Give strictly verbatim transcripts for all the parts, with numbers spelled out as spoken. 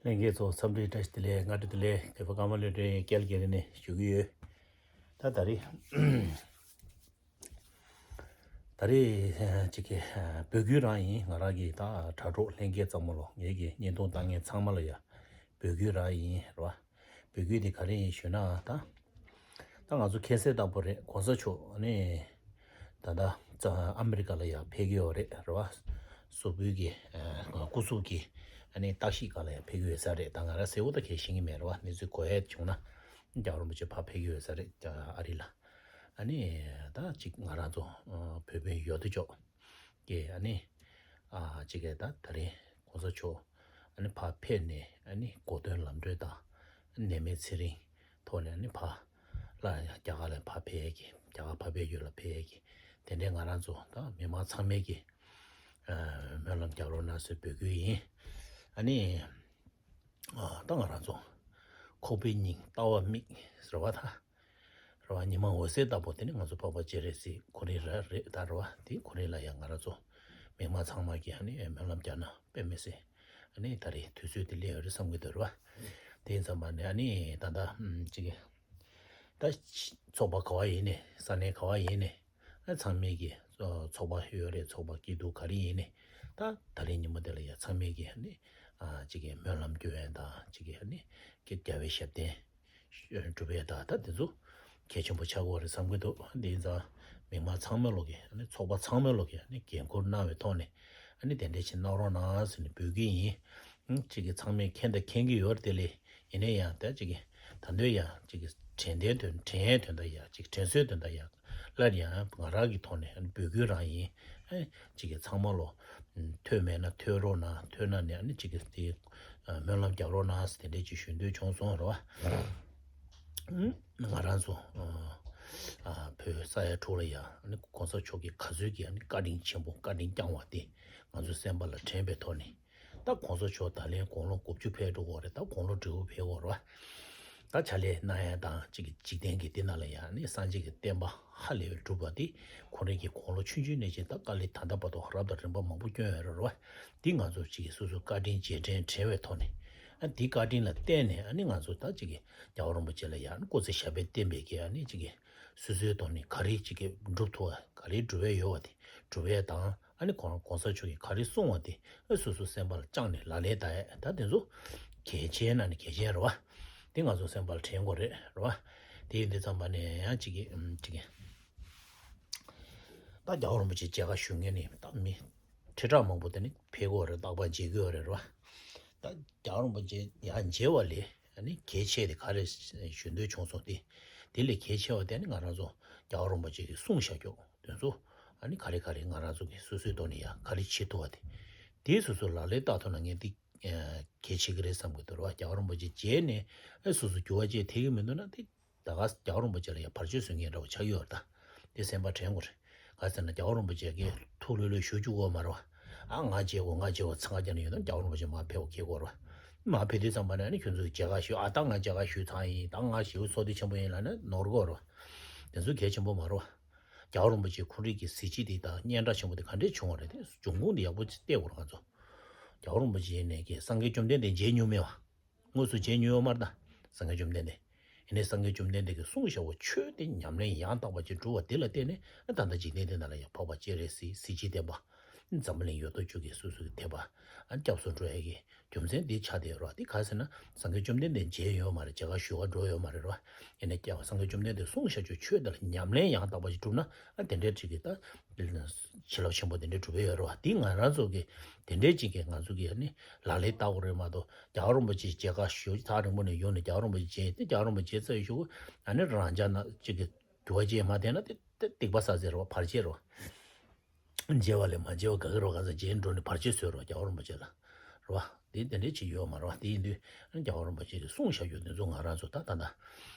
ལྷན་རྒྱས་ཚོ་འཚམས་འདྲི་བཀྲ་ཤིས་བདེ་ལེགས། སྔ་དྲོ་བདེ་ལེགས། རྒྱལ་པོ་ཀརྨ་ལོས་སྒྲོན་ཡི་ཀལ་གེ་རི་ནས་ཞུ་གི་ཡོད། ད་ད་རེས་ད་རེས་ཅིག་གི་འབོད་སྐུལ་རང་ཡིན། ང་རང་གི་ད་དྲ་གྲོགས་ལྷན་རྒྱས་ཚང་མ་ལོ། ངེད་ཀྱི་བརྙན་ཐུང་ལྟ་མཁན་ཚང་མ་ལ་ཡ་འབོད་སྐུལ་རང་ཡིན་རེད་བ། འབོད་སྐུལ་དེ་ག་རེ་ཡིན་ཞུས་ན། ད་ད་ང་ཚོ་མཁྱེན་གསལ་ལྟ་བུ་རེད། གོང་ས་མཆོག་ནི་ད་ལྟ་ཨ་མི་རི་ཀ་ལ་ཡང་ཕེབས་ཀྱི་ཡོད་རེད་རེད་བ། སོག་པོའི་གི་སྐུ་གཟུགས་ཀྱི་ཨ་ནི་བརྟག་ཞིབ་སྒང་ལ་ཡང་ཕེབས་ཀྱི་ཡོད་ས་རེད། ད་ང་རང་གསལ་པོ་ད་གས་ཤེས་ཀྱི་མེད་རེད་བ། གནས་ཚུལ་གོ་ཡས་བྱུང་ན་རྒྱལ་བ་རིན་པོ་ཆེ་ཕར་ཕེབས་ཀྱི་ཡོད་ས་རེད། ཨ་རི་ལ། ཨ་ནི་ད་ཅིག་ང་རང་ཚོ་བོད་དཔོན་ཡོད་དོ་ཅོག་གིས་ཨ་ནི་ཨ་ཅིག་གིས་ད་ད་རིང་གོང་ས་མཆོག་ཨ་ནི་ཕར་ཕེབས་ནས་ཨ་ནི་གོ་སྟོན་ལམ་གྲོན་དང་ནད་མེད་ཚེ་རིང་ཐོག་ནས་ཨ་ནི་ཕར་ལ་རྒྱ་གར་ལ་ཕར་ཕེབས་ཡས་ཀྱི། རྒྱ་གར་ཕར་ཕེབས་ཡུལ་ལ་ཕེབས་ཡས་ཀྱི་དེ་འདྲའི་ང་རང་ཚོ་ད་མི་མང་ཚང་མས་ཀྱི་སྨོན་ལམ་རྒྱག་རོགས་གནང་ཟེར་འབོད་སྐུལ་ཡིན། ཨ་ནི་ད་ང་རང་ཚོ་ཁོག་པའི་སྙིང་ལྟ་བ་མིག་ཟེར་བ་ད། རེད་བ། ཉི་མ་འོད་ཟེར་ལྟ་བུ་དེ་ནི་ང་ཚོ་འཕགས་པ་སྤྱན་རས་གཟིགས་ཁོ་རང་རང་རེད་ད་རེད་བ། དེ་ཁོ་རང་ལ་ཡང་ང་རང་ཚོ་མི་མང་ཚང་མ་གིས་ཨ་ནི་སྨོན་ལམ་རྒྱག་ན་དཔེ་མི་སྲིད། ཨ་ནི་ད་རེས་དུས་ཚོད་དེ་སླེབས་ཡོད་རེད་བསམ་གྱི་འདུག་རེད་བ། དེ་ཡིན་ཙམ་པ་ནི་ཨ་ནི་ད་ལྟ་ཅིག་ད་ཚོགས་པ་ག་བ་ཡིན་ནས་ས་གནས་ག་བ་ཡིན་ནས་ཨ་ཚང་མས་ཀྱི་ཚོགས་པ་ཡོད་རེད། ཚོགས་པ་སྐྱིད་སྡུག་ག་རེ་ཡིན་ནས་ད་ད་རེས་ཉིན་མོ་དེ་ལ་ཡང་ཚང་མས་ཀྱི་ཨ་ནི་ཅིག་གི་སྨོན་ལམ་སྐྱོན་ཡས་དང་ཅིག་གི་ཨ་ནི་ཀྱི་རྒྱལ་བའི་ཞབས་བརྟན་སྒྲུབ་ཡས་དང་ད་དེ་ཚོ་གལ་ཆེན་པོ་ཆགས་ཀྱི་ཡོད་རེད་བསམ་གྱི་འདུག་དེ་ཡིན་ཙང་མི་མང་ཚང་མ་ལོག་གི་ཨ་ནི་ཚོགས་པ་ཚང་མ་ལོག་གི་ཨ་ནི་འགན་ཁུར་གནང་བའི་ཐོག་ནས་ཨ་ནི་དེ་འདྲས་ཅིག་གནང་རོགས་གནང་ཟེར་ནས་འབོད་སྐུལ་ཡིན། ཨང་། ཅིག་གི་ཚང་མས་མཁྱེན་དང་མཁྱེན་གྱི་ཡོད་རེད་དེ་ལས། ཡིན་ན་ཡང་ད་ཅིག་གི་ད་དུང་ཡང་ཅིག་གི་དྲན་རྟེན་དོན་དྲན་ཡས་དོན་དག་ཡ་ཅིག་དྲན་གསོའི་དོན་དག་ཡ་སླར་ཡང་ང་རང་གི་ཐོག་ནས་འབོད་སྐུལ་རང་ཡིན། ཨེ་ཅིག་གི་ཚང་མ་ལོ། ཐོས་མེད་ན་ཐོས་རོགས་གནང་། ཐོས་ན་ནི་ཨ་ནི་ཅིག་གི་དེ་སྨོན་ལམ་རྒྱག་རོགས་གནང་ཟེར་དེ་འདྲས་ཅིག་ཞུ་འདོད་བྱུང་སོང་རེད་བ། ང་རང་ཚོ་བོད་ས་ཡ་དྲུག་ལ་ཡ་ཨ་ནི་གོང་ས་མཆོག་གི་ག་ཚོད་ཀྱི་ཨ་ནི་བཀའ་དྲིན་ཆེན་པོ་བཀའ་དྲིན་བསྐྱངས་པ་དེ་ང་ཚོའི་སེམས་པ་ལ་དྲན་པའི་ཐོག་ནས། ད་གོང་ས་མཆོག་ད་ལན་དགུང་ལོ་དགུ་བཅུ་ཕེབས་འགྲོ་གི་ཡོད་རེད། ད་དགུང་ལོ་བགྲེས་པོ་ཕེབས་ཀྱི་ཡོད་རེད་བ། ད་ཕྱག་ལས་གནང་ཡ་དང་ཅིག་གི་འཇིག་རྟེན་གྱི་འདི་ནང་ལ་ཡང་ནི་སངས་རྒྱས་ཀྱི་བསྟན་པ་ཧ་ལས་པའི་སྒྲུབ་པ་འདི་ཁོ་རང་གི་དགུང་ལོ་ཆུང་ཆུང་ནས་ཅིག་ད་དཀའ་ལས་ད་ལྟ་བར་དུ་རབ་དང་རིམ་པ་མང་པོ་བསྐྱོན་ཡོད་རེད་བ། འདི་ང་ཚོ་ཅིག་གི་སོ་སོའི་བཀའ་དྲིན་རྗེས་དྲན་དྲན་པའི་ཐོག་ནས་ཨ་འདི་བཀའ་དྲིན་ལ་བརྟེན་ནས་ཨ་ནི་ང་ཚོ་ད་ཅིག་གི་རྒྱལ་བ་རིན་པོ་ཆེ་ལ་ཡང་སྐུ་ཚེ་ཞབས་པད་བརྟན་པའི་གི་ཨ་ནི་ཅིག་གི་སོ་སོའི་ཐོག་ནས་ག་རེ་ཅིག་གི་སྒྲུབ་ཐུབ་པ་ག་རེ་སྒྲུབ་ཡས་ཡོད་པ་དེ་སྒྲུབ་ཡས་དང་། ཨ་ནི་གོང་གོང་ས་མཆོག་གིས་ག་རེ་གསུངས་པ་དེ་ཨ་སོ་སོ་སེམས་པ་ལ་བཅངས་ནས་ལག་ལེན་བསྟར་ཡས་ད་དེ་ཚོ་གལ་ཆེན་ནང་ནས་གལ་ཆེན་རེད་བ། དེ་ང་ཚོ་སེམས་པ་ལ་དྲན་དགོས་རེད་རེད་བ། དེ་ཡིན་དུས་ཙམ་པ་ནས་ཡང་གཅིག་གིས་ཨམ་གཅིག་གིས་ད་རྒྱལ་བ་རིན་པོ་ཆེ་མཇལ་ཁ་ཞུ་མཁན་ནི་ད་མི་ཁྲི་ཕྲག་མང་པོ་དེ་ནི་ཕེབས་ཀྱི་ཡོད་རེད། རྟག་པར་མཇལ་གྱི་ཡོད་རེད་རེད་བ། ད་རྒྱལ་བ་རིན་པོ་ཆེ་ཡར་མཇལ་བ་ལས་ཨ་ནི་གལ་ཆེ་དེ་ག་རེ་ཞུ་འདོད་བྱུང་སོང་དེ། དེ་ལས་གལ་ཆེ་བ་དེ་ནི་ང་རང་ཚོ་རྒྱལ་བ་རིན་པོ་ཆེ་གིས་གསུངས་བཞག་རྒྱུ། དེ་ཚོ་ཨ་ནི་ག་རེ་ག་རེ་ང་རང་ཚོ་གི་སོ་སོའི་ཐོག་ནས་ཡང་ག་རེ་བྱེད་ཐུབ་པ་དེ། དེ་སོ་སོ་ལག་ལེན་བསྟར་ཐུབ་ན་ངས་འདི་གལ་ཆེ་གི་རེད་བསམ་གི་འདུག་ར་བ། རྒྱལ་བ་རིན་པོ་ཆེ་མཇལ་ནས་ཨ་སོ་སོ་འགྱུར་བ་ཅིག་ཐེབས་ཀྱི་མི་འདུག་ན་དེ་ད་ག་རྒྱལ་བ་རིན་པོ་ཆེ་ལ་ཡང་བར་ཆད་བཟོ་མཁན་འདྲ་བོ་ཆགས་ཡོད་རེད་ད། དེ་སེམས་པ་དྲན་དགོས་རེད། ག་ཟེར་ན་རྒྱལ་བ་རིན་པོ་ཆེ་གིས་ཐུགས་ལྷོད་ལྷོད་བཞུགས་བཅུག་དགོས་མ་རེད་བ། ཨ་ང་མཇལ་དགོས་ང་མཇལ་དགོས་ཚང་ཁ་རྒྱབ་ནས་ཡོད་ན་རྒྱལ་བ་རིན་པོ་ཆེ་མར་ཕེབས་དགོས་ཁེལ་དགོས་རེད་བ། མར་ཕེབས་དུས་ཙམ་པ་ནས་ཨ་ནི་ཁྱོད་ཚོ་གིས་མཇལ་ཁ་ཞུས། ཨ་ད་ང་མཇལ་ཁ་ཞུས་ཚར་ཡིན། ད་ང་ཞེ་པོ་ཚོགས་སྡེ་ཆེན་པོ་ཡིན་ལབ་ན་ནོར་དགོས་རེད་བ། དེ་ཚོ་གལ་ཆེན་པོ་མ་རེད་བ། རྒྱལ་བ་རིན་པོ་ཆེའི་ཁོང་རང་གི་གཟི་བརྗིད་དེ་དང་སྙན་གྲགས་ཆེན་པོ་དེ་ག་འདྲས་བྱུང་བ་རེད། དེ་འབྱུང་ཁུངས་དེ་ཡག་པོ་ཅིག་བལྟས་དགོས་རེད་ང་ཚོ། རྒྱལ་བ་རིན་པོ་ཆེ་ནས་ཀྱི་སངས་རྒྱས་བཅོམ་ལྡན་འདས་མཇལ་མྱོང་མེད་བ། དངོས་སུ་མཇལ་མྱོང་ཡོད་མ་རེད་ད། སངས་རྒྱས་བཅོམ་ལྡན་འདས། ཡིན་ནའི་སངས་རྒྱས་བཅོམ་ལྡན་འདས་ཀྱིས་གསུངས་བཞག་པ་ཆོས་དེ་ཉམས་ལེན་ཡང་དག་པ་ཅིག་སྒྲུབ་པ་དེ་ལ་བརྟེན་ནས་ད་ལྟ་འཇིག་རྟེན་འདི་ནང་ལ་ཡང་འཕགས་པ་སྤྱན་རས་གཟིགས་གཟི་བརྗིད་ལྡན་པ། འཛམ་བུ་གླིང་ཡོད་དོ་ཅོག་གི་སོ་སོ་གི་དད་པ་ཨ་སྐྱབས་སུ་འགྲོ་ཡ་གི་རྒྱུ་མཚན་འདི་ཆགས་བསྡད་ཡོད་རེད་བ། དེ་ག་ཟེར་ན་སངས་རྒྱས་བཅོམ་ལྡན་འདས་མཇལ་ཡོད་མ་རེད། མཇལ་ཁ་ཞུ་བར་འགྲོ་ཡོད་མ་རེད་རེད་བ། ཡིན་ནའི་ཀྱང་སངས་རྒྱས་བཅོམ་ལྡན་འདས་གསུངས་བཞག་ཆོས་ཆོས་དེ་ལ་ཉམས་ལེན་ཡང་དག་པ་ཞིག་བསྒྲུབ་ན་ཨ་དེ་འདྲའི་ཅིག་གི་ད་བྱིན་རླབས་ཆེན་པོ་དེ་འདྲའི་འགྲུབ་ཡོད་རེད་བ། དེ་ང་རང་ཚོ་གི་དེ་འདྲའི་ཅིག་གི་ང་ཚོ་གི་ཨ་ནི་ལག་ལེན་བསྟར་དགོས་རེད་མ་གཏོགས་རྒྱལ་བ་རིན་པོ་ཆེ་མཇལ་ཁ་ཞུ་ཐག་རིང་པོ་ནས་ཡོང་ནས་རྒྱལ་བ་རིན་པོ་ཆེ་མཇལ་ཏེ་རྒྱལ་བ་རིན་པོ་ཆེ་མཇལ་ཚར་ཞུ་ཨ་ནི་རང་ཅག་ན་ཅིག་གི་འགྱུར་བ་ཅིག་མ་ཐེབས་ན་དེ་དེ་སྡིག་པ་བསགས་ཟེར་བ་བར་ཆད་རེད་བ། མཇལ་བ་ལས་མ་མཇལ་བ་དགའ་གི་རོ། ག་ས་མཇལ་འགྲོ་ནས་བར་ཆད་བཟོས་རོ་རྒྱལ་བ་རིན་པོ་ཆེ་ལ། རེད་བ། དེ་དེ་འདྲའི་ཅིག་ཡོད་མ་རེད་བ། དེ་ཡིན་དུས་རྒྱལ་བ་རིན་པོ་ཆེ་གིས་གསུངས་བཞག་རྒྱུ་དེ་ཚོ་ང་རང་ཚོ་ད་ད་ད།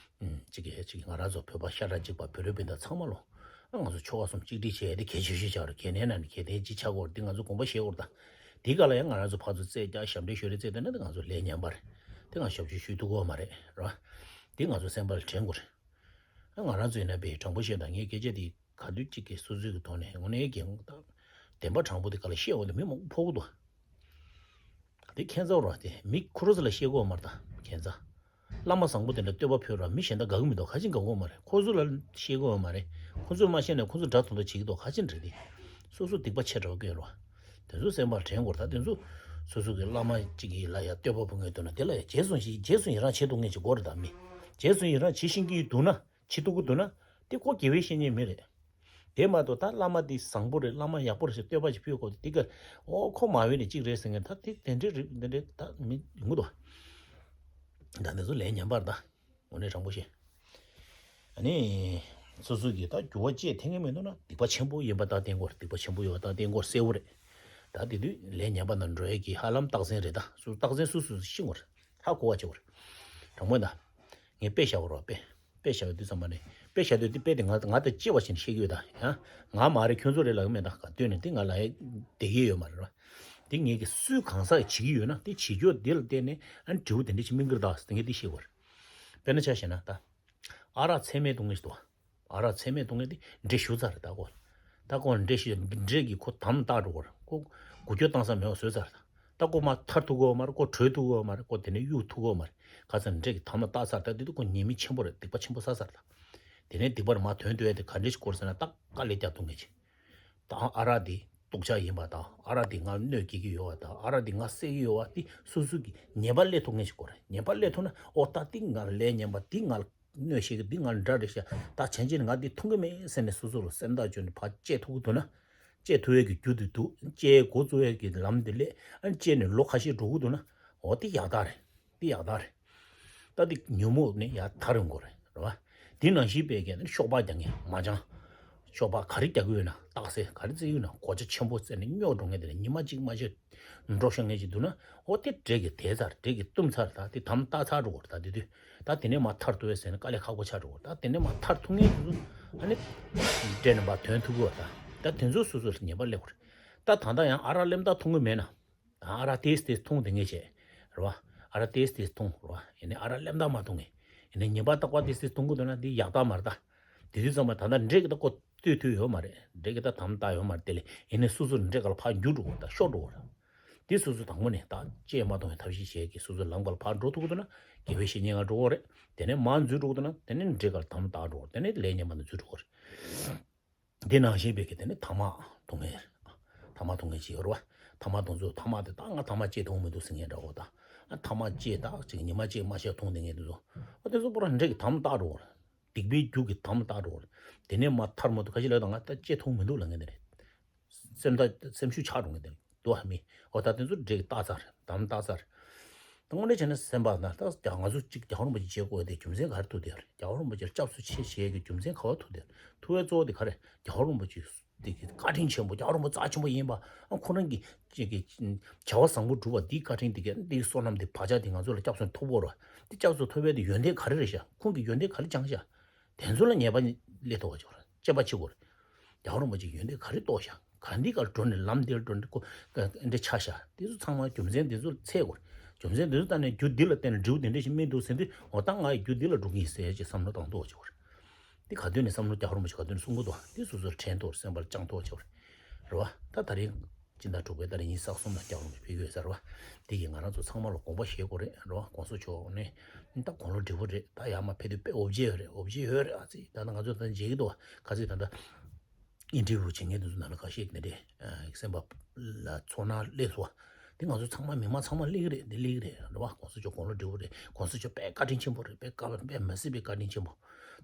ཅིག་གི་ཅིག་ང་རང་ཚོ་བོད་པ་ཤ་ཁྲག་གཅིག་པ་བོད་རིགས་སྤུན་ཟླ་ཚང་མ་ལོ། ང་ཚོ་ཆོལ་ཁ་གསུམ་གཅིག་སྒྲིལ་བྱས་ཏེ་གལ་ཆེ་ཤོས་ཆགས་རེད། གལ་གནད་ན་ནི་གལ་ལྡན་ཅིག་ཆགས་ཀྱི་ཡོད་རེད། དེ་ང་ཚོ་དགོངས་པ་བཞེས་དགོས་རེད་ད། དེ་ག་ལ་ཡང་ང་རང་ཚོ་ཕར་ཚུར་རྩོད་རྒྱག་ཞབས་འདྲེན་ཞབས་འདྲེན་རྩོད་བསྡད་ན་དེ་ང་ཚོ་ལས་ངན་པ་རེད། དེ་ང་ཞབས་ཕྱི་ཞུ་ཐུབ་ཀྱི་ཡོད་མ་རེད་རེད་བ། དེ་ང་ཚོ་སེམས་པ་ལ་དྲན་དགོས་རེད། ང་རང་ཚོ་ཡིན་ན་དཔེ་དྲང་པོ་བཤད་ད་ངའི་སྐད་ཆ་དེ། ག་དུས་གཅིག་གི་སོ་སོའི་གི་ཐོག་ནས་དངོས་གནས་ཀྱི་བདེན་པ་དྲང་པོ་དེ་ག་ལ་བཤད་འོང་དུས་མི་མང་པོ་ཕོག་གི་འདུག་ད་ དེ་ཁྱད་མཚར་ར་དེ་མི་ཁོ་རང་ཚོ་ལ་བཤད་དགོས་མ་རེད་ད་ཁྱད་མཚར། བླ་མ་བཟང་པོ་དེ་འདྲ་བསྟོད་པ་ཕུལ་ར་མི་གཞན་དག་དགའ་གི་མི་འདུག་ག་ཅིག་དགའ་གི་མ་རེད། ཁོ་ཚོ་ལ་བཤད་གི་མ་རེད། ཁོ་ཚོས་མ་ཤེས་ན་ཁོ་ཚོ་དགྲ་དོན་དག་བྱེད་ཀྱི་འདུག་ག་ཅིག་འདྲ་དེ། སོ་སོ་སྡིག་པ་ཆེ་དྲགས་སྐྱོན་ར། དེ་ཚོ་སེམས་པར་དྲན་དགོས་རེད་ད་དེ་ཚོ། སོ་སོ་གི་བླ་མ་གཅིག་གིས་ལ་ཡ་བསྟོད་པ་ཕུལ་མཁན་འདུག་ན་དེ་ལ་ཡ་རྗེས་སུ་ཞིག་རྗེས་སུ་ཡི་རང་བྱེད་ཐུབ་མཁན་ཅིག་དགོས་རེད་ད་མི། རྗེས་སུ་ཡི་རང་བྱེད་ཤེས་ཀྱི་འདུག་ན་བྱེད་ཐུབ་ཀྱི་འདུག་ན་དེ་ཁོ་དགེ་བའི་བཤེས་གཉེན་མི་རེད། དེ་མ་གཏོགས་ད་བླ་མ་འདི་བཟང་པོ་རེད་བླ་མ་ཡག་པོ་རེད་ཟེར་བསྟོད་པ་ཞིག་ཕུལ་དགོས་དེ་ག་ཨོ་ཁོ་མ་འོས་ནས་གཅིག་རེད་ཟེར་མཁན་ད་དེ་དེ་འདྲའི་རིགས་འདི་འདྲའི་ད་མི་ཡོང་གི་འདུག་ད་འདི་ཚོ་ལས་ངན་པ་རེད་ད། དངོས་གནས་དྲང་པོ་བཤད། ཨ་ནི། སོ་སོ་གིས་ད་འགྱུར་བ་བཅས་ཐེབས་ངེས་མི་འདུག་ན་སྡིག་པ་ཆེན་པོ་ཡིན་པ་ད་བསྟན་དགོས་རེད་སྡིག་པ་ཆེན་པོ་ཡོད་པ་ད་བསྟན་དགོས་གསལ་བོ་རེད། ད་དེ་དུས་ལས་ངན་པ་ན་འགྲོ་ཡས་ཀྱི་ཧ་ལམ་རྟགས་མཚན་རེད་ད་སུ་རྟགས་མཚན་སུ་སུ་ཤེས་དགོས་རེད་ཧ་གོ་བ་བྱེད་དགོས་རེད། དྲང་པོ་ཡིན་ད། ངས་དཔེ་བཞག་པ་རོགས་དཔེ། དཔེ་བཞག་པའི་དུས་ཙམ་པ་ནས་དཔེ་བཞག་དུས་དེ་དཔེ་དེ་ང་ང་དང་སྐྱེ་བ་བཞིན་བཤད་ཀྱི་ཡོད་ད་ཡང་། ང་མ་རེད་ཁྱོད་ཚོ་རེད་ལབ་ཀྱི་མེད་ད་ག་དུས་ནས་དེ་ང་ལ་ཡ་བསྡད་ཀྱི་ཡོད་མ་རེད་རོ། དེ་ངས་ཀྱི་སུས་གང་ཟག་བྱེད་ཀྱི་ཡོད་ན་དེ་བྱེད་ཀྱོག་དེ་ལ་བརྟེན་ནས་ཨ་ནི་འབྲས་བུ་དེ་འདྲ་ཞིག་སྨིན་གྱི་རེད་ད་ཟེར་ངས་དེ་བཤད་དགོས་རེད། དཔེར་ན་ཆ་བཞག་ན་ད། ཨ་རག་ཚད་མེད་གཏོང་མཁན་ཞིག་འདུག་ཨ་རག་ཚད་མེད་གཏོང་མཁན་དེ་འདྲེ་ཞུ་ཚར་རེད་ད་ཀོ། ད་ཀོ་འདྲེ་ཞུ་འདྲེ་གིས་ཁོ་དམ་བཏགས་འགྲོ་གོ་རེད་ཀོ། འགུལ་སྐྱོད་བཏང་ས་མེད་པ་བཟོས་ཚར་རེད་ད། ད་ཀོ་མ་ཐར་ཐུབ་གོ་མ་རེད་ཀོ་བྲོས་ཐུབ་གོ་མ་རེད་ཀོ་དེ་ནས་གཡུག་ཐུབ་གོ་མ་རེད། ཁ་སང་འདྲེ་གིས་དམ་ལ་བཏགས་ཚར་ད་དེ་དུས་ཁོ་ཉེས་དམིགས་ཆེན་པོ་རེད་སྡིག་པ་ཆེན་པོ་བསགས་ཚར་རེད་ད། དེ་ནས་སྡིག་པ་རེད་མ་དོན་དུ་ཡ་དེ་ག་འདྲེ་ཞིག་སྐོར་ཟེར་ན་ད་དཀའ་ལས་རྒྱག་ཐུབ་མཁན་ཅིག་ད་ཨ་རག་འདི་སྡུག་ཅག་ཡིན་པ་དང་ཨ་རག་འདི་ང་གནོད་སྐྱེལ་གྱི་ཡོད་པ་དང་ཨ་རག་འདི་ང་བསད་ཀྱི་ཡོད་པ་འདི་སོ་སོ་གི་ཉེས་པ་སླད་ཐུབ་མཁན་ཞིག་དགོས་རེད། ཉེས་པ་སླད་ཐུབ་ན་ཨོ་ད་འདི་ང་ལས་ངན་པ་འདི་ང་གནོད་ཤེས་ཀྱི་འདི་ང་འདྲ་རེད་ཤག་ད་བྱས་རྗེས་ནི་ང་འདི་མཐོང་གི་མེད་ཟེར་ནས་སོ་སོ་ལ་སེམས་ཐག་གཅོད་ནས་ཕར་བཅད་ཐུབ་ཀྱི་འདུག་ན། བཅད་ཐུབ་ཡས་ཀྱི་རྒྱུ་དེ་འདུག་བཅད་འགོ་བཙུགས་ཡས་ཀྱི་ལམ་དེ་སླད་ཨ་ནི་བཅད་ནས་ལོ་ཁ་ཤས་འགྲོ་གི་འདུག་ན་ཨོ་འདི་ཡག་རྟགས་རེད། འདི་ཡག་རྟགས་རེད། ད་འདི་ཉོན་མོངས་ནི་ཡར་དར་ཡོང་གི་རེད་རེད་བ། འདི་ནང་བཞིན་པའི་གལ་ཏེ་གཤོག་པ་རྒྱག་མཁན་མ་བྱང་། གཤོག་པ་ག་རེ་རྒྱག་གི་ཡོད་ན་རྟགས་གསལ་ག་རེ་བརྩི་གི་ཡོད་ན་གོ་ཆ་ཆེན་པོ་བརྩེ་ནས་རྙོག་འགྲོ་མཁན་དེ་ལ་ཉི་མ་གཅིག་མ་ཤོད་འགྲོ་ཤོག་མཁན་ཅིག་འདུག་ན་ཨོ་དེ་འདྲེ་གིས་དེད་ཚར་འདྲེ་གིས་བཏུམས་ཚར་ད་དེ་དམ་བཏགས་ཚར་འགྲོ་གི་རེད་ད་དེ་དུས་ད་དེ་ནས་མར་ཐར་ཐུབ་ཡོད་ཟེར་ན་དཀའ་ལས་ཁག་པོ་ཆགས་འགྲོ་གི་རེད་ད་དེ་ནས་མར་ཐར་ཐུབ་མཁན་དེ་ཚོ་ཨ་ནི་འདྲེ་རྣམ་པ་དོན་ཐུབ་གི་རེད་ད་ད་དེ་ཚོ་སོ་སོ་ལ་ཉེས་པ་སླེབས་གི་རེད་ད་ད་ལྟ་ཡང་ཨ་རག་སླེབས་ད་མཐོང་གི་མེད་ན། ཨ་རག་ཏེས་ཏེས་འཐུང་དེ་ངེས་བྱས། རེད་བ། ཨ་རག་ཏེས་ཏེས་འཐུང་རེད་བ། ཡིན་ནའི་ཨ་རག་སླེབས་ད་མ་འཐུང་ངེས། ཡིན་ནའི་ཉེས་པ་རྟག་པ་ཏེས་ཏེས་འཐུང་གི་འདུག་ན་འདི་ཡག་རྟགས་མ་རེད་ད། དེ་དུས་ཙམ་པ་ད་ལྟ་འདྲེ་གི་ད་ཀོ་ལྟོས་ཐུབ་ཡོད་མ་རེད། འདྲེ་གི་ད་དམ་བཏགས་ཡོད་མ་རེད་དེ་ལས་ཡིན་ནའི་སོ་སོ་འདྲེ་ག་ལ་ཕར་འགྱུར་འགྲོ་གོ་ད་ཤོར་འགྲོ་གོ་ར། དེ་སོ་སོ་དང་པོ་ནས་ད་ལྕེ་མ་གཏོང་བའི་ཐབས་ཤེས་བྱས་ཀྱི་སོ་སོའི་ལམ་ག་ལ་ཕར་འགྲོ་ཐུབ་གི་འདུག་ན་དགེ་བའི་བཤེས་གཉེན་ང་འགྲོ་གོ་རེད། དེ་ནས་མར་འཛུལ་འགྲོ་གི་འདུག་ན་དེ་ནས་འདྲེ་ག་ལ་དམ་བཏགས་འགྲོ་གོ་དེ་ནས་ལས་ངན་པ་ནས་འཛུལ་འགྲོ་གོ་རེད། འདི་ནང་བཞིན་པའི་གི་དེ་ནི་ཐ་མག་འཐུང་མཁན། ཐ་མག་འཐུང་མཁན་ཅིག་ཡོད་རེད་བ། ཐ་མག་འཐུང་ཚོ་ཐ་མག་དེ་ད་ང་ཐ་མག་བཅད་འཐུང་མི་འདུག་ཟེར་མཁན་འདྲ་བོ་ད། ཐ་མག་བཅད་ད་ཅིག་ཉི་མ་གཅིག་མ་ཤོད་འཐུང་བསྡད་མཁན་དེ་ཚོ། ཨ་དེ་ཚོ་པོ་ར་འདྲེ་གི་དམ་བཏགས་འགྲོ་གི་རེད། སྡིག་པའི་རྒྱུ་གི་དམ་བཏགས་འགྲོ་གི་རེད། དེ་ནས་མར་ཐར་མ་ཐུབ་ཁ་ཤས་ལ་ད་ང་ད་བཅད་འཐུང་མི་འདུག་ལབ་མཁན་དེ་རེད། སེམས་ད་སེམས་ཤུགས་ཆག་འགྲོ་མཁན་དེ་རེད། དུ་བ་མི། འོ་ད་དེ་ཚོ་འདྲེ་གི་བཏགས་ཚར། དམ་བཏགས་ཚར། ད་དངོས་གནས་བྱས་ན་སེམས་པ་ན་ད་ང་ཚོ་གཅིག་རྒྱལ་བ་རིན་པོ་ཆེ་བྱེད་དགོས་དེ་རྒྱུ་མཚན་ག་རེ་ཐུག་དེ་རེད། རྒྱལ་བ་རིན་པོ་ཆེར་སྐྱབས་སུ་མཆི་ཞེས་ཀྱི་རྒྱུ་མཚན་ག་བ་ཐུག་དེ་རེད། ཐུག་པའི་གཙོ་བོ་དེ་ག་རེད། རྒྱལ་བ་རིན་པོ་ཆེ་དེ་གི་བཀའ་དྲིན་ཆེན་པོ་རྒྱལ་བ་རིན་པོ་རྩ་ཆེན་པོ་ཡིན་པ་ཨ་ཁོ་རང་གི་ཅིག་གི་བྱ་བ་བཟང་པོ་སྒྲུབ་པ་འདིའི་བཀའ་དྲིན་དེ་གི་འདིའི་བསོད་ནམས་དེ་བག་ཆགས་དེ་ང་ཚོ་ལ་སྐྱབས་སུ་ཐོབ་བོ་ར། དེ་སྐྱབས་སུ་ཐོབ་པའི་དེ་ཡོན་ཏན་ག་རེ་རེད་ཤག་ཁོང་གི་ཡོན་ཏན་ག་རེ་སྦྱངས་ཤག་དེ་ཚོ་ལ་ཉེས་པ་སླེབས་ཐུབ་པ་ཅིག་རེད། དཔྱད་པ་བྱེད་དགོས་རེད། རྒྱལ་བ་རིན་པོ་ཆེ་ཡོན་ཏན་ག་རེ་རྟོགས་ཤག་ག་འདི་གར་འགྲོ་ནས་ལམ་འདིར་འགྲོ་ནས་ཀོ་འདི་ཆ་ཤག་དེ་ཚོ་ཚང་མ་རྒྱུ་མཚན་འདི་ཚོ་འཚོལ་དགོས་རེད། རྒྱུ་མཚན་འདི་ཚོ་ལྟ་ནས་རྒྱུ་འདི་ལ་བརྟེན་ནས་འབྲས་བུ་འདི་འདྲ་ཞིག་སྨིན་འདུག་ཟེར་དུས་འོ་ད་ང་ཡི་རྒྱུ་འདི་ལ་འགྲོ་གི་ཡིན་ཟེར་ཅིག་བསམ་བློ་བཏང་ཐུབ་པ་བྱེད་དགོས་རེད། འདི་ག་དུས་ནས་བསམ་བློ་རྒྱལ་བ་རིན་པོ་ཆེ་ག་དུས་ནས་གསུང་གི་འདུག་དེ་སོ་སོར་དྲན་ཐུབ་སེམས་པར་བཅངས་ཐུབ་པ་བྱེད་དགོས་རེད། རེད་བ། ད་ད་རིང་སྤྱི་ཟླ་དྲུག་པའི་ཏ་རིག་ཉི་ཤུ་རྩ་གསུམ་ལ་རྒྱལ་བ་རིན་པོ་ཆེ་ཕེབས་ཀྱི་ཡོད་ས་རེད་བ། དེ་གིས་ང་རང་ཚོ་ཚང་མ་ལ་དགོངས་པ་བཞེས་དགོས་རེད་རེད་བ། གོང་ས་མཆོག་ནས་ད་དགུང་ལོ་བགྲེས་པོ་རེད། ད་ཡར་མར་ཕེབས་དུས་དཔེ་འོ་བརྒྱལ་ཡོད་རེད། འོ་བརྒྱལ་ཡོད་རེད། ཨ་ཙི་ད་ལྟ་ང་ཚོ་ད་མཇལ་གྱི་འདུག་བ། ཁ་ཚིག་ད་ལྟ་ཨིན་ཊར་བིའུ་བྱེད་མཁན་དེ་ཚོ་ནང་ལ་ཁ་ཤས་དེ་འདྲས་སེམས་པ་ལ་ཚོར་སྣང་སླེབས་སོང་བ། དེ་ང་ཚོ་ཚང་མ་མི་མང་ཚང་མ་སླེབས་ཀྱི་རེད། འདི་སླེབས་ཀྱི་རེད་རེད་བ། གོང་ས་མཆོག་དགུང་ལོ་བགྲེས་པོ་རེད། གོང་ས་མཆོག་དཔེ་བཀའ་དྲིན་ཆེན་པོ་རེད། དཔེ་བཀའ་དཔེ་མི་སྲིད་པའི་བཀའ་དྲིན་ཆེན་པོ།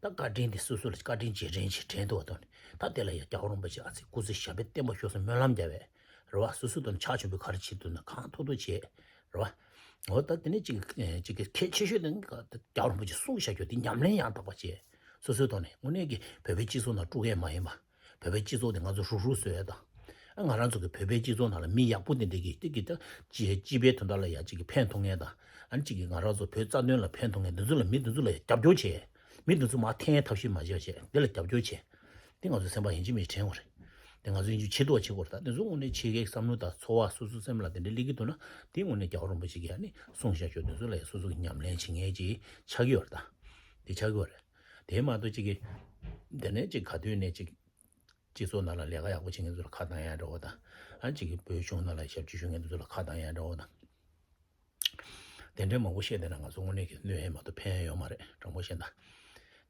ད་བཀའ་དྲིན་དེ་སོ་སོ་ལ་བཀའ་དྲིན་རྗེས་དྲན་ཞིག་དྲན་ཐུབ་པ་དང་ནི་ད་དེ་ལ་ཡང་རྒྱལ་བ་རིན་པོ་ཆེ་ཨ་ཙི་སྐུ་ཚེ་ཞབས་པད་བརྟན་པ་ཤོག་ཟེར་སྨོན་ལམ་རྒྱབ་པས་རེད་བ། སོ་སོ་དང་ཕྱག་མཆོད་པའི་ག་རེ་བྱེད་ཐུབ་ན་གང་ཐུབ་ཐུབ་བྱེད་རེད་བ། འོ་ད་དེ་ནས་ཅིག་ཅིག་གལ་ཆེ་ཤོས་དེ་ནི་རྒྱལ་བ་རིན་པོ་ཆེ་གསུང་བཤད་རྒྱུ་དེ་ཉམས་ལེན་ཡང་དག་པ་བྱེད། སོ་སོའི་ཐོག་ནས་དངོས་གནས་ཀྱི་བོད་པའི་སྤྱི་ཚོགས་ནང་དཀྲུག་མཁན་མ་ཡིན་པ། བོད་པའི་སྤྱི་ཚོགས་དེ་ང་ཚོ་རུག་རུག་བཟོ་ཡ་དང་། ཨ་ང་རང་ཚོ་གི་བོད་པའི་སྤྱི་ཚོགས་ནང་ལ་མི་ཡག་པོ་དེ་འདྲ་གི་དེ་གི་ད་སྤྱི་སྤྱི་པའི་དོན་དག་ལ་ཡ་གཅིག་གི་ཕན་ཐོགས་མཁན་དང་ཨ་ནི་གཅིག་གི་ང་རང་ཚོ་བོད་རྩ་དོན་ལ་ཕན་ཐོགས་མཁན་དེ་ཚོ་ལ་མི་དེ་ཚོ་ལ་ཡ་རྒྱབ་སྐྱོར་བྱེད། མི་དེ་ཚོ་མར་འཐེན་ཐབས་ཤེས་མ་བྱེད་བྱེད་དེ་ལ་རྒྱབ་སྐྱོར་བྱེད། དེ་ང་ཚོ་སེམས་པ་ཡིན་གཅིག་མིན་གཅིག་དྲན་དགོས་རེད། དེ་ང་ཚོ་ཡིན་གཅིག་ཆེ་ཐུབ་པ་བྱེད་དགོས་རེད། ད་དེ་ཚོ་དངོས་གནས་ཆེ་གེ་བསམ་བློ་དང་ཚོར་བ་སོ་སོའི་སེམས་ལ་དེ་འདྲ་སླེབས་ཀྱི་འདུག་ན་དེ་དངོས་གནས་རྒྱལ་བ་རིན་པོ་ཆེ་གིས་ཨ་ནི་གསུང་བཤད་ཆོག་དེ་ཚོ་ལ་ཡ་སོ་སོ་གི་ཉམས་ལེན་བྱེད་མཁན་ཅིག་ཆགས་ཀྱི་ཡོད་རེད་ད། དེ་ཆགས་ཀྱི་ཡོད་རེད། དེ་མ་གཏོགས་ཅིག་གི། དེ་ནས་ཅིག་ག་དུས་ནས་ཅིག་སྤྱི་ཚོགས་ནང་ལ་ལས་ཀ་ཡག་པོ་བྱེད་མཁན་ཚོ་ལ་ཁ་བཏང་ཡ་འདྲ་བོ་དང་། ཨ་ཅིག་གི་བོད་གཞུང་ནང་ལ་ཞབས་ཕྱི་ཞུ་མཁན་ཚོ་ལ་ཁ་བཏང་ཡ་འདྲ་བོ་དང་། དེ་འདྲའི་མང་པོ་བཤད་བསྡད་ན་ང་ཚོ་དངོས་གནས་ཀྱི་གནོད་ཡས་མ་གཏོགས་ཕན་ཡས་ཡོད་མ་རེད། དྲང་པོ་བཤད་ན།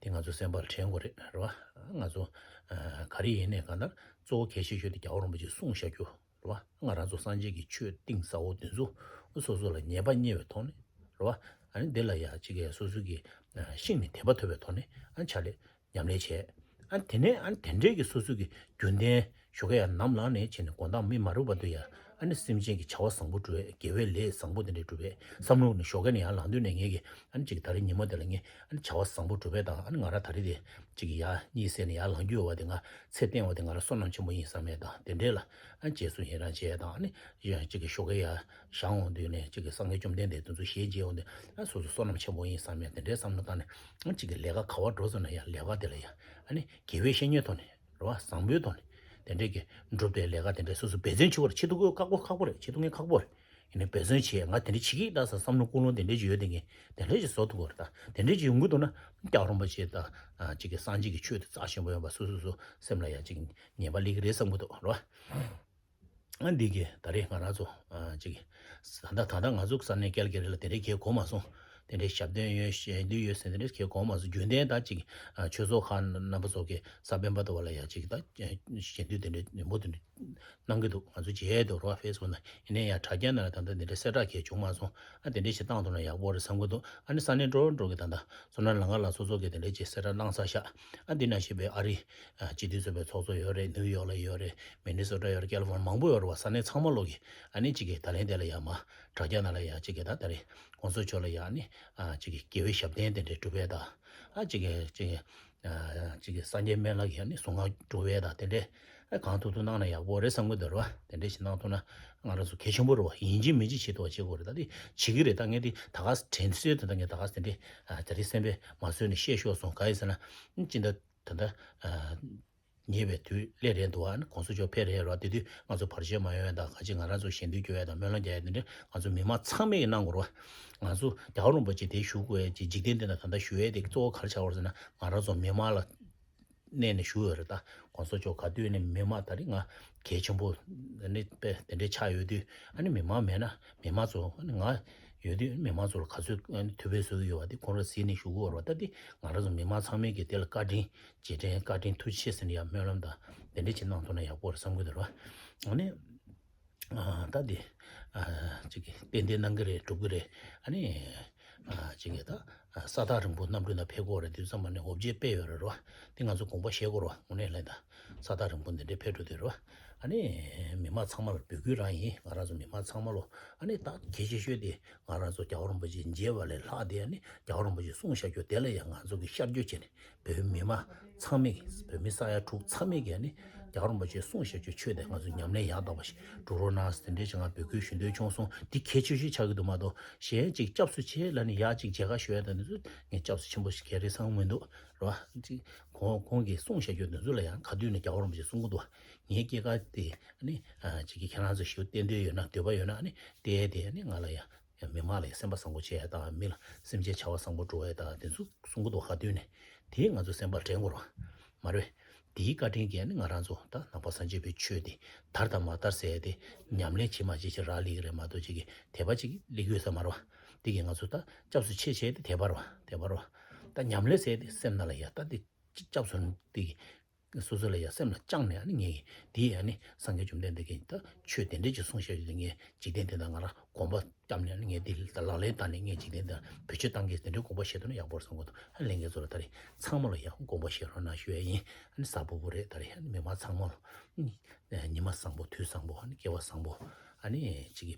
དེ་ང་ཚོ་སེམས་པར་དྲན་དགོས་རེད། རེད་བ། ང་ཚོ་ཨ་ག་རེ་ཡིན་ནའི་གང་ལྟར་གཙོ་བོ་གལ་ཆེ་ཤོས་དེ་རྒྱལ་བ་རིན་པོ་ཆེས་གསུངས་བཞག་རྒྱུ་རེད་བ། ང་རང་ཚོ་སངས་རྒྱས་ཀྱི་ཆོས་གཏིང་ཟབ་པོ་འདི་ཚོ་སོ་སོ་ལ་ངེས་པ་རྙེད་པའི་ཐོག་ནས་རེད་བ། ཨ་ནི་འདི་ལ་ཡ་གཅིག་གིས་སོ་སོ་གིས་ཤིང་ནས་དད་པ་ཐོབ་པའི་ཐོག་ནས་ཨ་ནི་ཕྱག་ལས་ཉམས་ལེན་བྱས། ཨ་ནི་དེ་ནས་ཨ་ནི་དེ་འདྲའི་གི་སོ་སོ་གི་རྒྱུན་ལྡན་ཞོགས་ཀས་ཡར་ནམ་ལངས་ནས་བྱས་ནས་དགོང་དག་མི་མ་རུབ་བར་དུ་ཡ་ཨ་ནི་སེམས་ཅན་གྱི་བྱ་བ་བཟང་པོ་སྒྲུབ་པའི་དགེ་བའི་ལས་བཟང་པོ་དེ་འདྲ་སྒྲུབ་པའི་བསམ་བློ་ནི་ཞོགས་ཀས་ནས་ཡར་ལངས་དུས་ནས་ངས་ཀྱི་ཨ་ནི་གཅིག་ད་རེས་ཉིན་མོ་དེ་ལ་ངས་ཨ་ནི་བྱ་བ་བཟང་པོ་སྒྲུབ་པའི་དང་ཨ་ནི་ང་རང་ད་རེས་དེ་གཅིག་ཡར་གཉིད་སད་ནས་ཡར་ལངས་རྒྱུ་ཡོད་པ་དེ་ང་ཚེ་བརྟན་པ་དེ་ང་རང་བསོད་ནམས་ཆེན་པོ་ཡིན་བསམ་ཡས་དང་དེ་འདྲས་ལ་ཨ་ནི་རྗེས་སུ་ཡི་རང་བྱས་དང་ཨ་ནི་གཅིག་གི་ཞོགས་ཀས་ཡར་བཞེངས་འོང་དུས་ནས་གཅིག་གི་སངས་རྒྱས་བཅོམ་ལྡན་འདས་དེ་ཚོ་ཞལ་མཇལ་འོང་དུས་ཨ་སོ་སོ་བསོད་ནམས་ཆེན་པོ་ཡིན་བསམ་ཡས་དེ་འདྲའི་བསམ་བློ་བཏང་ནས་ཨ་གཅིག་གི་ལས་ཀ་ག་བ་འགྲོ་ཟེར་ན་ཡང་ལས་ཀ་དེ་ལ་ཡང་ཨ་ནི་དགེ་བའི་བཤེས་གཉེན་ཐོག་ནས་རེད་བ། བཟང་པོའི་ཐོག་ནས་དེ་འདྲས་ཀྱི་འགྲུབ་པའི་ལས་ཀ་དེ་འདྲས་སོ་སོ་འབད་བརྩོན་བྱེད་དགོས་རེད། བྱེད་ཐུབ་ཀྱི་ཁག་པོ་ཁག་པོ་རེད། བྱེད་ཐུབ་མཁན་ཁག་པོ་རེད། ཡིན་ནའི་འབད་བརྩོན་བྱེད། ང་དེ་འདྲ་བྱེད་ཀྱི་ཡིན་ད་ཟེར་བསམ་བློ་ཀུན་སློང་དེ་འདྲ་ཅིག་ཡོད་དེ་ངས་དེ་འདྲ་ཅིག་བཟོ་ཐུབ་ཀྱི་རེད། ད་དེ་འདྲ་ཅིག་ཡོང་གི་འདུག་ན་རྒྱལ་བ་རིན་པོ་ཆེ་དང་ཅིག་གི་སངས་རྒྱས་ཀྱི་ཆོས་དེ་རྩ་ཆེན་པོ་ཡིན་པ་སོ་སོ་སོ་སེམས་ལ་ཡང་ཅིག་ངེས་པ་སླེབས་ཀྱི་རེད་བསམ་གྱི་འདུག་རེད་བ། ཨ་འདི་གི་ད་རེས་ང་རང་ཚོ་ཅིག་ད་ལྟ་ད་ལྟ་ང་ཚོ་ས་གནས་ཀལ་ག་རི་ལ་དེ་འདྲའི་གས་གོ་མ་སོང་། དེ་འདྲའི་ཞབས་བརྟན་ཡོད་ཞལ་འདུན་ཡོད་ཟེར་དེ་འདྲའི་གས་གོ་མ་སོང་། རྒྱུན་ལྡན་ད་ཅིག་ཆོས་ཚོགས་ཁག་རྣམ་པ་ཚོ་གི་གཟའ་སྤེན་པ་དུ་བ་ལ་ཡང་ཅིག་ད་ཞལ་འདུན་དེ་འདྲའི་ནན་པོ་དེ་འདྲའི་གནང་གི་འདུག་ང་ཚོ་མཇལ་ཡས་འདུག་རེད་བ། ཕེ་སི་བུག་ནང་། ཡིན་ནའི་ཡང་དྲ་རྒྱ་ནང་ལ་ད་ལྟ་འདི་འདྲའི་གསལ་བསྒྲགས་གས་བྱུང་མ་སོང་། ཨ་དེ་འདྲའི་ཞིག་བཏང་ཐུབ་ན་ཡག་པོ་རེད་བསམ་གྱི་འདུག་ཨ་ནི་ས་གནས་འགྲོ་འགྲོ་གི་ད་ལྟ་བསོད་ནམས་ལམ་ཁ་ལ་སོ་སོ་གི་དེ་འདྲའི་ཅིག་གསལ་བསྒྲགས་གནང་ཚར་ཤག་ཨ་འདི་ནང་བཞིན་པའི་ཨ་རི་སྤྱི་འཐུས་ཚོགས་པའི་ཚོགས་གཙོ་ཡོད་རེད། ནིའུ་ཡོག་ལ་ཡོད་རེད། མི་ནི་སོ་ཊ་ཡོད་རེད། ཀལ་ལི་ཧྥོར་ནི་ཡ། མང་པོ་ཡོད་རེད་བ། ས་གནས་ཚང་མ་ལོག་གི་ཨ་ནི་ཅིག་གི་ད་ལན་དེ་ལ་ཡང་མ་དྲ་རྒྱ་ནང་ལ་ཡང་ཅིག་གི་ད་ད་རེས་གོང་ས་མཆོག་ལ་ཡང་ཨ་ནི་ཅིག་གི་དགེ་བའི་ཞབས་བརྟན་དེ་འདྲའི་སྒྲུབ་པའི་ད་ཨ་ཅིག་གི་ཅིག་གི་ཅིག་གི་སངས་རྒྱས་སྨན་བླ་གི་ཨ་ནི་གཟུངས་སྔགས་སྒྲུབ་པའི་ད་དེ་འདྲའི་ཨ་གང་ཐུབ་ཐུབ་གནང་ན་ཡག་པོ་རེད་བསམ་གི་འདུག་རེད་བ། དེ་འདྲའི་ཞིག་གནང་ཐུབ་ན་ང་རང་ཚོ་གལ་ཆེན་པོ་རེད་བ། ཡིན་གཅིག་མིན་གཅིག་བྱེད་ཐུབ་པ་བྱེད་དགོས་རེད། ད་དེ་བྱེད་ཀྱི་རེད། ད་ངས་དེ་ད་ག་དྲན་གསོས་དེ་ད་ངས་ད་ག་དེ་འདྲའི་ད་རེས་སེམས་པས་མ་བཟོད་ནས་བཤད་ཤོར་སོང་། ག་ཡིན་ཟེར་ན་ཨ་ཅི་འདྲ་ད་ལྟ་ཉེ་བའི་དུས་སླེབས་རན་འདུག་ཨ་ནི་གོང་ས་མཆོག་ཕེབས་རན་རོགས། དེ་དུས་ང་ཚོ་བར་ཆད་མ་ཡོང་ཡ་དང་ག་ཅི་ང་རང་ཚོ་ཞལ་འདོན་སྐྱོར་ཡ་དང་སྨོན་ལམ་རྒྱག་ཡ་དེ་འདྲ་ང་ཚོ་མི་མང་ཚང་མས་གནང་དགོས་རེད་བ། ང་ཚོ་རྒྱལ་བ་རིན་པོ་ཆེ་དེ་བཞུགས་དགོས་ཡ་ཅིག་འཇིག་རྟེན་འདི་ན་ད་ལྟ་བཞུགས་ཡ་དེ་གཙོ་བོ་ག་རེ་ཆགས་པ་རེད་ཟེར་ན་ང་རང་ཚོ་མི་མང་ལ་གནས་ནས་བཞུགས་ཡོད་རེད། ད་གོང་ས་མཆོག་ག་དུས་ནས་མི་མང་ད་རེས་ང་གལ་ཆེན་པོ་ནི་དཔེ་དེ་འདྲའི་ཆགས་ཡོད་དུས་ཨ་ནི་མི་མང་མེད་ན་མི་མང་ཚོ་ཨ་ནི་ང་ཡོད་དུས་མི་མང་ཚོ་ལ་ག་ཚོད་ཨ་ནི་ཐུགས་ཕན་གསོས་ཀྱི་ཡོད་པ་དེ་ཁོང་རང་གཟིགས་ནས་བཞུགས་ཀྱི་ཡོད་རེད་བ། ད་དེ་ང་རང་ཚོ་མི་མང་ཚང་མས་ཀྱི་དེ་ལ་བཀའ་དྲིན། རྗེས་དྲན་བཀའ་དྲིན་ཐུགས་རྗེ་ཆེ་ཟེར་ནས་ཡང་སྨོན་ལམ་དང་དེ་འདྲ་ཅིག་གནང་ཐུབ་ན་ཡག་པོ་རེད་བསམ་གྱི་འདུག་ར། ཨ་ནི་ཨ་ད་འདི་ཨ་ཅིག་གི་ཏན་ཏན་གནང་གི་རེད། འགྲུབ་ཀྱི་རེད། ཨ་ནི་ཨ་ཅིག་གི་ད་ཨ་ས་ཐག་རིང་པོ་གནམ་གྲུ་ནང་ཕེབས་དགོས་རེད། དུས་ཙམ་པ་ནས་འོ་བརྒྱལ་དཔེ་ཡོད་རེད་རོ། དེ་ང་ཚོ་དགོངས་པ་བཞེས་དགོས་རོ། དངོས་གནས་ལ་ད་ས་ཐག་རིང་པོ་འདི་འདྲའི་ཕེབས་འགྲོ་དུས་རོ། ཨ་ནི་མི་མང་ཚང་མ་ལ་འབོད་སྐུལ་རང་ཡིན། ང་རང་ཚོ་མི་མང་ཚང་མ་ལོ་ཨ་ནི་ད་གལ་ཆེ་ཤོས་དེ་ང་རང་ཚོ་རྒྱལ་བ་རིན་པོ་ཆེ་མཇལ་བ་ལས་ལྷག་དེ་ཨ་ནི་རྒྱལ་བ་རིན་པོ་ཆེ་གསུངས་བཞག་རྒྱུ་དེ་ལ་ཡང་ང་ཚོ་གི་ཤར་བསྐྱོད་བྱས་ནས། བོད་མི་མང་ཚང་མས་ཀྱིས་བོད་མི་ས་ཡ་དྲུག་ཚང་མས་ཀྱིས་ནི་རྒྱལ་བ་རིན་པོ་ཆེས་གསུངས་བཞག་རྒྱུ་ཆོས་དེ་ང་ཚོས་ཉམས་ལེན་ཡང་དག་པ་ཞིག་འགྲོ་རོགས་གནང་ཟེར་དེ་འདྲའི་ཅིག་ང་འབོད་སྐུལ་ཞུ་འདོད་བྱུང་སོང་། འདི་གལ་ཆེ་ཤོས་ཆགས་ཀྱི་འདུག་མ་གཏོགས་གཞན་ཅིག་སྐྱབས་སུ་མཆི་ལབ་ནས་ཡར་ཅིག་མཇལ་ཁ་ཞུ་ཡ་དང་འདི་ཚོ་ངས་སྐྱབས་སུ་ཆེན་པོ་ཞིག་ག་རེ་བསམ་གྱི་མི་འདུག་རེད་བ། ཅིག་ཁོང་ཁོང་གིས་གསུངས་བཞག་རྒྱུ་འདི་ཚོ་ལ་ཡང་ག་དུས་ནས་རྒྱལ་བ་རིན་པོ་ཆེས་གསུང་གི་འདུག་བ། ངའི་སྐྱེས་སྐར་དེ་ནི་ཅིག་གིས་ཁྱེད་རང་ཚོ་ཞུ་བསྟན་འདོད་ཡོད་ན་འདོད་པ་ཡོད་ན་ནི་བལྟས་ཏེ་ནི་ང་ལ་ཡང་། ཡང་མི་མང་ལ་ཡང་སེམས་པ་བཟང་པོ་བྱེད་ཡ་དང་མི་ལ་སེམས་ཅན་བྱ་བ་བཟང་པོ་འགྲོ་ཡ་དང་དེ་ཚོ་གསུང་གི་འདུག་ག་དུས་ནས་དེ་ང་ཚོ་སེམས་པར་དྲན་དགོས་རེད་བ། མ་རེད། དེའི་བཀའ་དྲིན་གྱིས་ནི་ང་རང་ཚོ་ད་ནང་པ་སངས་རྒྱས་པའི་ཆོས་དེ་དར་དང་མ་དར་ཟེར་ཡ་དེ་ཉམས་ལེན་བྱེད་མ་བྱེད་ཅིག་རག་ལས་ཀྱི་རེད་མ་གཏོགས་ཅིག་གི་དད་པ་ཅིག་སླེབས་ཡོད་ས་མ་རེད་བ། དེ་གིས་ང་ཚོ་ད་སྐྱབས་སུ་མཆི་བྱས་ཏེ་དད་པ་རེད་བ། དད་པ་རེད་བ། ད་ཉམས་ལེན་ཟེར་ཡ་དེ་སེམས་ནང་ལ་ཡ་ད་དེ་སྐྱབས་སུ་དེ་གི་སོ་སོ་ལ་ཡང་སེམས་ལ་བཅངས་ནས་ཨ་ནི་ངས་འདི་ཨ་ནི་སངས་རྒྱས་བཅོམ་ལྡན་འདས་ཀྱིས་ད་ཆོས་དེ་འདྲས་ཅིག་གསུངས་བཞག་ཡོད་དེ་ངས་འཇིག་རྟེན་འདི་དག་ང་རང་དགོངས་པ་བརྒྱབ་ནས་ཨ་ནི་ངས་འདི་ལག་ལེན་བསྟར་ནས་ངས་འཇིག་རྟེན་འདི་བེད་སྤྱོད་བཏང་གི་དེ་འདྲའི་དགོངས་པ་བཞེས་ཐུབ་ན་ཡག་པོ་རེད་བསམ་གྱི་འདུག་ཨ་ལྷན་རྒྱས་ཚོ་ལ་ད་རེས་ཚང་མ་ལ་ཡང་དགོངས་པ་བཞེས་རོགས་གནང་ཞུ་ཡ་ཡིན། ཨ་ནི་གཟའ་ཕུར་བུ་རེད། ད་རེས་ཨ་ནི་མི་མང་ཚང་མ་ལ་ཨ་ནི་ཉི་མ་བཟང་པོ་དུས་བཟང་པོ་ཨ་ནི་སྐྱེ་བ་བཟང་པོ་ཨ་ནི་ཅིག་གི་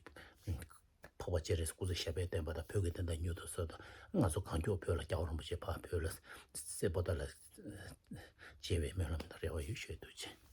འཕགས་པ་སྤྱན་རས་གཟིགས་སྐུ་ཚེ་ཞབས་པད་བརྟན་པ་དང་བོད་ཀྱི་བདེན་མཐའ་མྱུར་དུ་སོན་དང་། ང་ཚོ་གང་མགྱོགས་བོད་ལ་རྒྱལ་བ་རིན་པོ་ཆེ་ཕར་བོད་ལ་གསལ་པོ་དང་ལ་མཇལ་བའི་སྨོན་ལམ་དང་རེ་བ་ཡོད། ཞུ་ཡ་འདུག་ཅེས།